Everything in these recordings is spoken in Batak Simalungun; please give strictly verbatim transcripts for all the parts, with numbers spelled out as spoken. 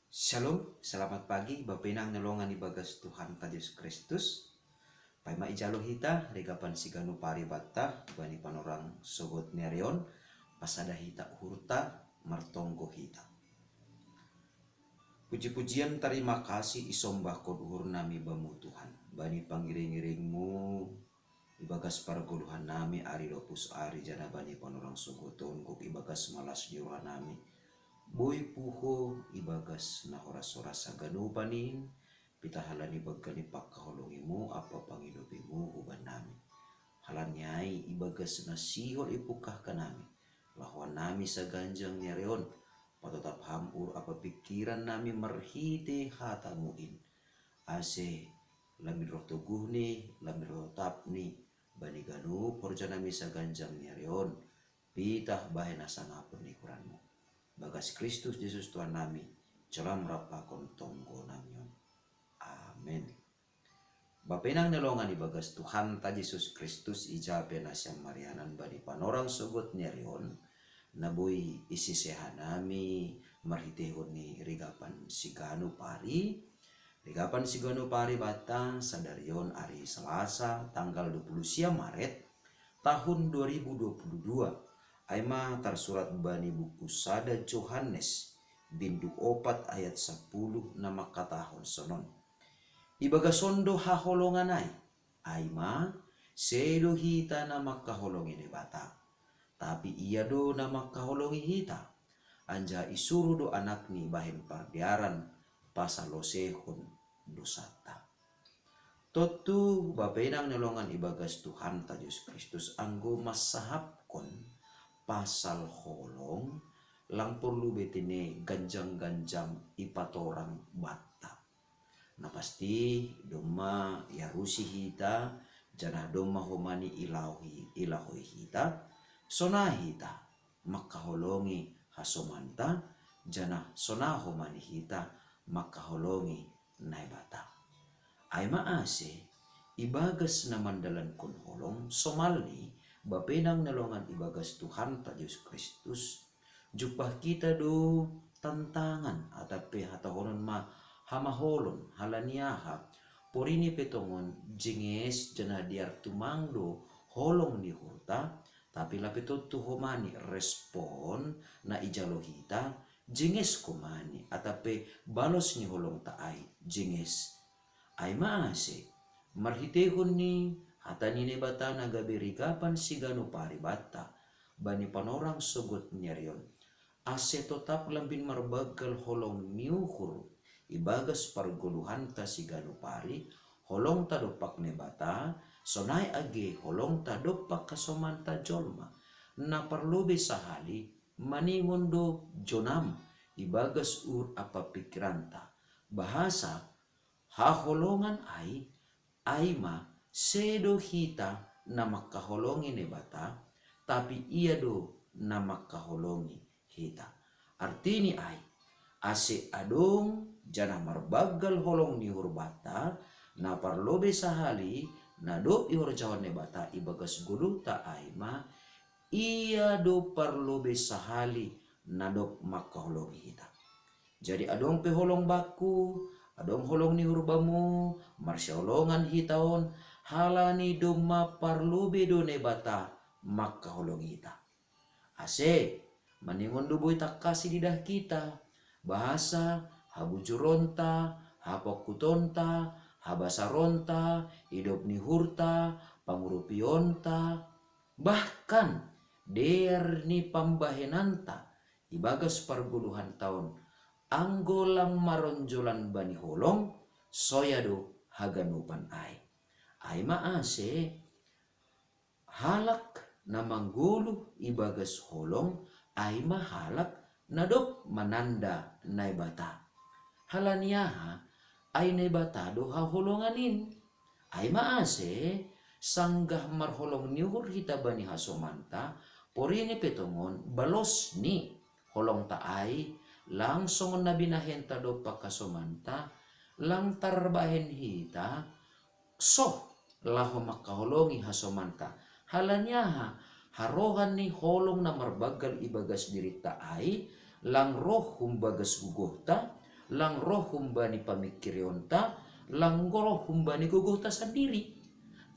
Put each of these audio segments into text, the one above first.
Shalom, selamat pagi, bapenang ni longan ibagas Tuhanta Jesus Kristus. Paima ijalo hita rigapan siganu paribatta bani panorang sogot ni ari on, pasada hita uhurta, martonggo hita. Puji-pujian, tarima kasih isombahkon uhur nami Bamu Tuhan, bani pangiring-iringmu ibagas pargoluhan nami ari dopus ari, janah bani panorang sogot on gok ibagas malas ni roha nami. Boi puho ibagas na horas-horas haganupan in, pitah halani banggal ni pangkaholongimu ampa pangidopimu huban nami. Halani ai ibagas na sihol ipungkahkan nami, lahoan nami saganjang ni ari on, patotap Ham uhur ampa pingkiran nami marhitei hatamu in. Ase lambin roh toguhni, lambin roh totapni, bani ganup horja nami saganjang ni ari on, pitah bahen hasangapon ni goranmu. Bagas Kristus Jesus Tuhan nami, jalo ma rap pakon tonggo nami on. Amen. Bapenang ni longan ibagas Tuhanta Jesus Kristus, ija pe nasiam marianan bani panorang sogot ni ari on, na boi isiseha nami marhiteihon ni rigapan siganu pari. Rigapan siganu paribatta sadari on ari Salasa tanggal dua puluh sia Maret tahun dua ribu dua puluh dua. Ai ma tarsurat bani buku sada Johannes, bindu opat ayat sapuluh na mangkatahon sonon: Ibagas on do haholongan ai, ai ma, sedo hita na mangkaholongi Naibata, tapi Ia do na mangkaholongi hita, anjaha isuruh do AnakNi bahen pardearan pasalosehon dosanta. Tontu bapenang ni longan ibagas Tuhanta Jesus Kristus, anggo mansahapkon pasal holong, lang porlu be tene ganjang-ganjang ipatorang banta. Na pasti domma iarusi hita, janah domma homa ni ilahi, ilahoi hita, sonai hita mangkaholongi hasomanta, janah sonai homa ni hita mangkaholongi Naibata. Ai ma ase, ibagas na mandalankon holong, somalni bapenang ni longan ibagas Tuhanta Jesus Kristus, jumpah hita do tantangan atap pe hatahonon ma hamaholon, halani aha? Porini pe tongon jenges janah dear tumang do holong ni uhurta, tapi lape tontu homa ni respon na ijalo hita, jenges homa ni, atap pe balos ni holongta ai jenges. Ai ma ase, marhiteihon ni hata ni Naibata na gabe rigapan siganu pari banta bani panorang sogot ni ari on, ase totap lambin marbanggal holong ni uhur ibagas pargoluhanta siganu pari, holongta dompak Naibata, sonai age holongta dompak hasomanta jolma, na parlobei sahali maningon do jonam ibagas uhur ampa pingkiranta. Bahasa haholongan ai, ai ma, sedo hita na mangkaholongi Naibata, tapi Ia do na mangkaholongi hita. Artini ai, ase adong janah marbanggal holong ni uhur banta, na parlobei sahali na dob ihorjahon Naibata ibagas goluhta ai ma, Ia do parlobei sahali na dob mangkaholongi hita. Jadi adong pe holong bakku, adong holong ni uhur bamu, marsiholongan hita on, halani domma parlobei do Naibata mangkaholongi hita. Ase, maningon do boi tangkas ididah hita, bahasa habujuronta, hapongkutonta, habasaronta, idop ni uhurta, pangurupionta, bahkan dear ni pambahenanta ibagas pargoluhanta on, anggo lang maronjolan bani holong, soya do haganupan ai. Ai ma ase, halak na manggoluh ibagas holong, ai ma halak na dob mananda Naibata. Halani aha? Ai Naibata do haholongan in. Ai ma ase, sanggah marholong ni uhur hita bani hasomanta, porini pe tongon balos ni holongta ai, lang songon na binahenta dompak hasomanta, lang tarbahen hita soh laho mangkaholongi hasomanta. Halani aha? Harohan ni holong na marbanggal ibagas dirinta ai, lang roh humbagas gogohta, lang roh humbani pamikirionta, lang roh humbani gogohta sandiri.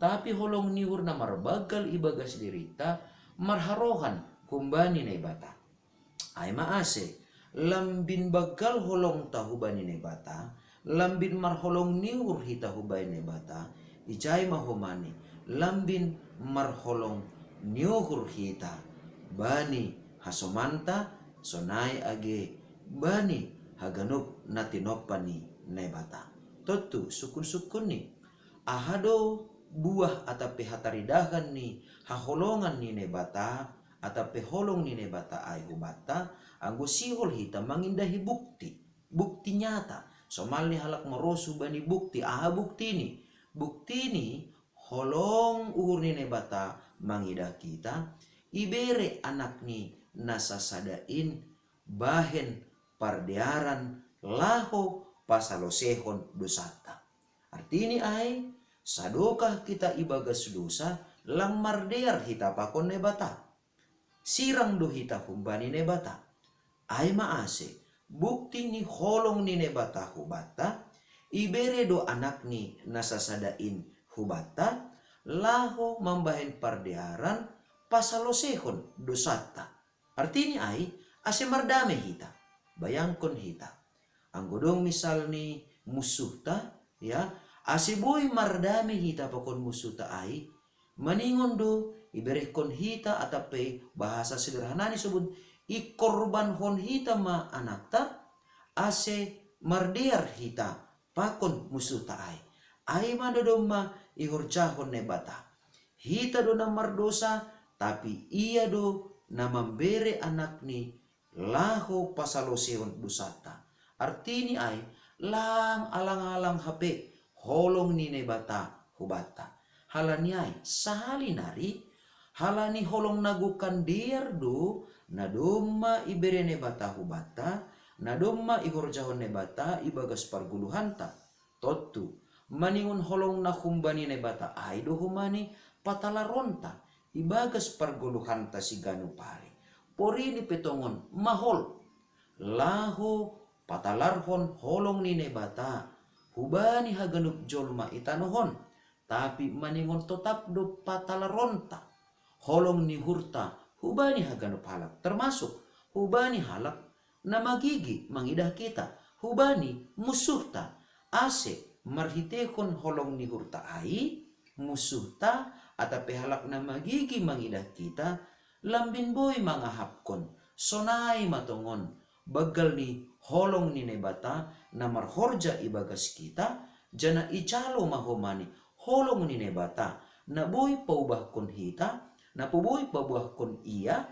Tapi holong ni uhur na marbanggal ibagas dirita, marharohan humbani Naibata. Ai ma ase, lambin banggal holongta hubani Naibata, lambin marholong ni uhur hita hubani Naibata, ijai ma homani, lambin marholong ni uhur hita bani hasomanta, sonai age bani haganup na tinompa ni Naibata. Tontu sukun-sukun ni, aha do buah atape hataridahan ni haholongan ni Naibata, atape holong ni Naibata ai hubanta, anggo sihol hita mangindahi bukti, bukti nyata. Somalni halak morosu bani bukti, aha buktini? Buktini holong uhur ni Naibata mangidah hita, ibere anakni na sasada in bahen pardearan laho pasalosehon dosanta. Artini ai, sadokah hita ibagas dosa, lang mardear hita pakon Naibata. Sirang do hita humbani Naibata. Ai ma ase, bukti ni holong ni Naibata hubanta, ibere do anakni na sasada in hubanta, laho mambahen pardearan pasalosehon dosanta. Artini ai, ase mardame hita. Bayangkon hita. Anggo dong misalni musuhta, ya, ase boi mardame hita pakon musuhta ai, maningon do iberehon hita atape bahasa sederhanani sobun, ikorbanhon hita ma anakta, ase mardear hita pakon musuhta ai. Ai ma do domma ihorjahon Naibata. Hita do na mardosa, tapi Ia do na mambere anakni laho pasalosehon dosanta. Artini ai, lang alang-alang hape holong ni Naibata hubanta. Halani ai, sahali nari, halani holong na gokan dear do, na domma ibere Naibata hubanta, na domma ihorjahon Naibata ibagas pargoluhanta. Tontu, maningon holong na humbani Naibata ai do homani patalaronta ibagas pargoluhanta siganup ari. Porini pe tongon mahol, laho patalarhon holong ni Naibata hubani haganup jolma i tanoh on, tapi maningon totap do patalaronta holong ni uhurta hubani haganup halak, termasuk hubani halak na magigi mangidah hita, hubani musuhta, ase marhitehon holong ni uhurta ai, musuhta, atape halak na magigi mangidah hita, lambin boi mangahapkon, sonai ma tongon, banggal ni holong ni Naibata na marhorja ibagas hita, janah ijalo ma homani holong ni Naibata, na boi paubahkon hita, na boi pabuahkon Ia,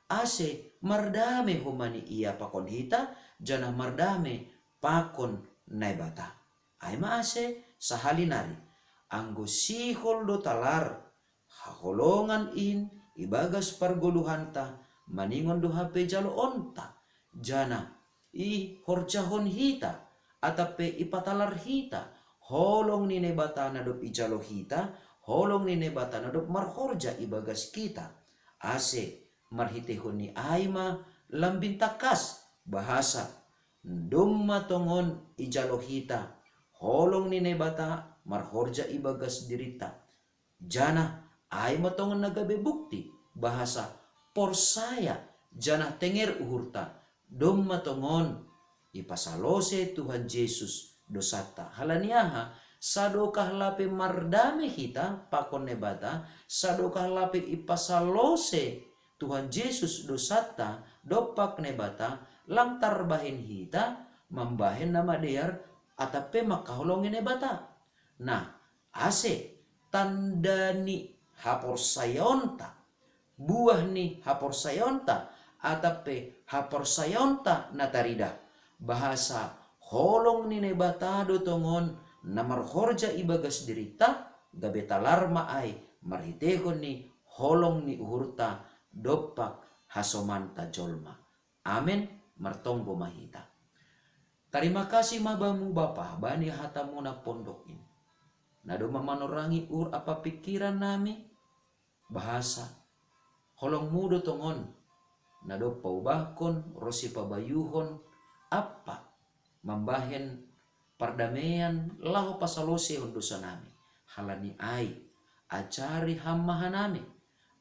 ase mardame homani Ia pakon hita, janah mardame pakon Naibata. Ai ma ase, sahali nari, anggo sihol do talar haholongan in ibagas pargoluhanta, maningon do hape jaloonta, janah ihorjahon hita, atape ipatalar hita holong ni Naibata na dob ijalo hita, holong ni Naibata na dob marhorja ibagas hita, ase marhiteihon ni ai ma lambin tangkas bahasa domma tongon ijalo hita holong ni Naibata marhorja ibagas dirinta. Janah ai ma tongon na gabe bukti bahasa porsaya janah tenger uhurta, domma tongon ipasalose Tuhan Jesus dosanta. Halani aha? Sadokah lape mardame hita pakon Naibata, sadokah lape ipasalose Tuhan Jesus dosanta dompak Naibata, lang tarbahen hita mambahen na madear atape mangkaholongi Naibata. Nah, ase tanda ni haporsayaonta, buah ni haporsayaonta, atape haporsayaonta na taridah, bahasa holong ni Naibata do tongon na marhorja ibagas dirinta, gabe talar ma ai marhiteihon ni holong ni uhurta dompak hasomanta jolma. Amen. Martonggo ma hita. Tarima kasih ma Bamu Bapa bani hataMu na pondok in, na domma manorangi uhur ampa pingkiran nami, bahasa holongMu do tongon na dob paubahkon ronsi pabayuhon ampa mambahen pardamean laho pasalosehon dosanami. Halani ai, ajari Ham ma hanami,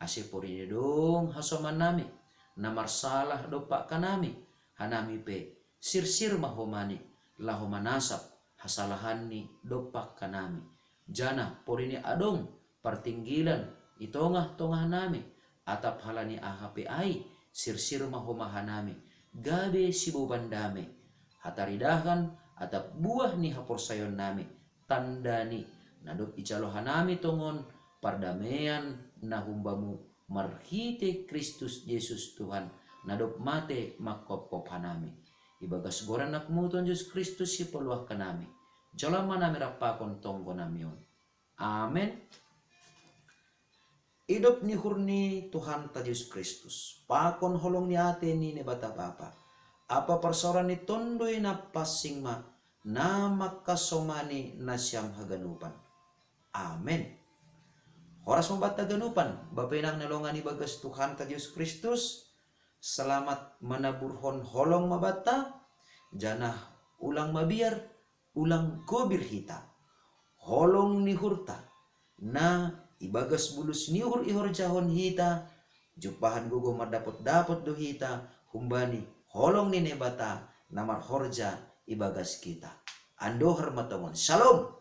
ase porini adong hasomannami na marsalah dompak hanami, hanami pe sirsir ma homani, laho manasap hasalahanni dompak hanami. Janah porini adong partinggilan i tongah-tongahnami, atap halani aha pe ai, sirsir ma homa hanami, gabe siboban dame, hataridahan atap buah ni haporsayaonnami, tandani na dob ijalo hanami tongon pardamean na humbamu marhitei Kristus Jesus Tuhan, na dob mate manghophop hanami. Ibagas goran anakmu Tuhan Jesus Kristus sipaluah hanami, jalo ma hanami rap pakon tonggonami on. Amen. Idop ni uhur ni Tuhanta Jesus Kristus, pakon holong ni atei ni Naibata Bapa, ampa parsaoran ni Tonduy Napansing ma na mangkasomani nasiam haganupan. Amen. Horas ma banta haganupan, bapa inang na longan ibagas Tuhanta Jesus Kristus, selamat manaburhon holong ma banta, janah ulang mabiar, ulang gobir hita. Holong ni uhurta, na ibagas bulus ni uhur ihorjahon hita, jumpahan gogoh mardapot-dapot do hita humbani holong ni Naibata na marhorja ibagas hita. Andohar ma tongon. Shalom.